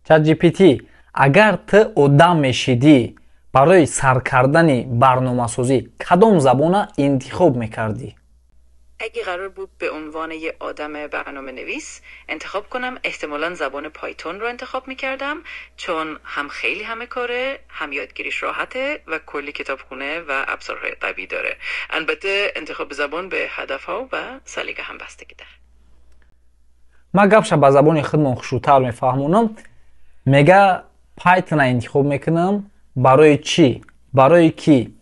ChatGPT, агар ту одам мешидӣ, барои сар кардани барномасозӣ кадом забона интихоб мекардӣ? اگه قرار بود به عنوان یه آدم برنامه نویس انتخاب کنم، احتمالا زبان پایتون رو انتخاب میکردم، چون هم خیلی همه کاره، هم یادگیریش راحته و کلی کتابخونه و ابزارهای قوی داره. البته انتخاب زبان به هدفها و سلیقه هم بستگی داره. Ман гапша ба забони худмон хушрӯтар мефаҳмонам. Мега, Пайтона интихоб мекунам. Барои чӣ? Барое ки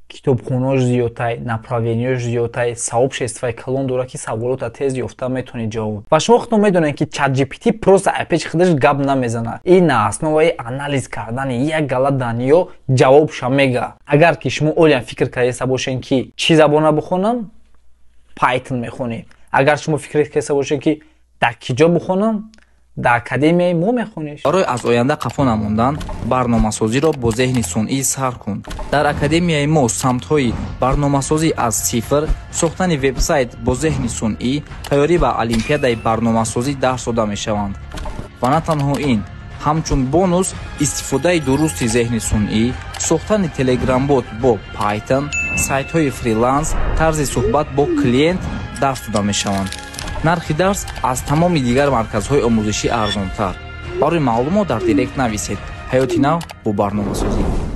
китобхонаош зиёдтай, направлениёш зиёдтай, сообществои калон дорад, ки саволота тез ёфта метавонед ҷавоб. Ва шумо худтон медонед, ки ChatGPT просто аз пеши худаш гап намезанад, и на основаи анализ кардани як гала данныеҳо ҷавобша мега. Агар ки шумо олиам фикр кардаеста бошед, ки чӣ забона бихонам, Python мехонед. Агар шумо фикр кардаеста бошед, ки дар ки ҷо бихонам, дар академияи мо мехониш. Барои аз оянда қафо намондан, барномасозиро бо зеҳни сунъӣ сар кун. Дар академияи мо самтҳои барномасозӣ аз сифр, сохтани вебсайт бо зеҳни сунъӣ, тайёрӣ ба олимпиадаи барномасозӣ дарс дода мешаванд. Ва на танҳо ин, ҳамчун бонус истифодаи дурусти зеҳни сунъӣ, сохтани телеграмбот бо Python, сайтҳои фриланс, тарзи суҳбат бо клиент дарс дода мешаванд. Нархи дарс аз тамоми дигар марказҳои омӯзишӣ арзонтар. Барои маълумот дар директ нависед. Ҳаёти нав бо барномасозӣ.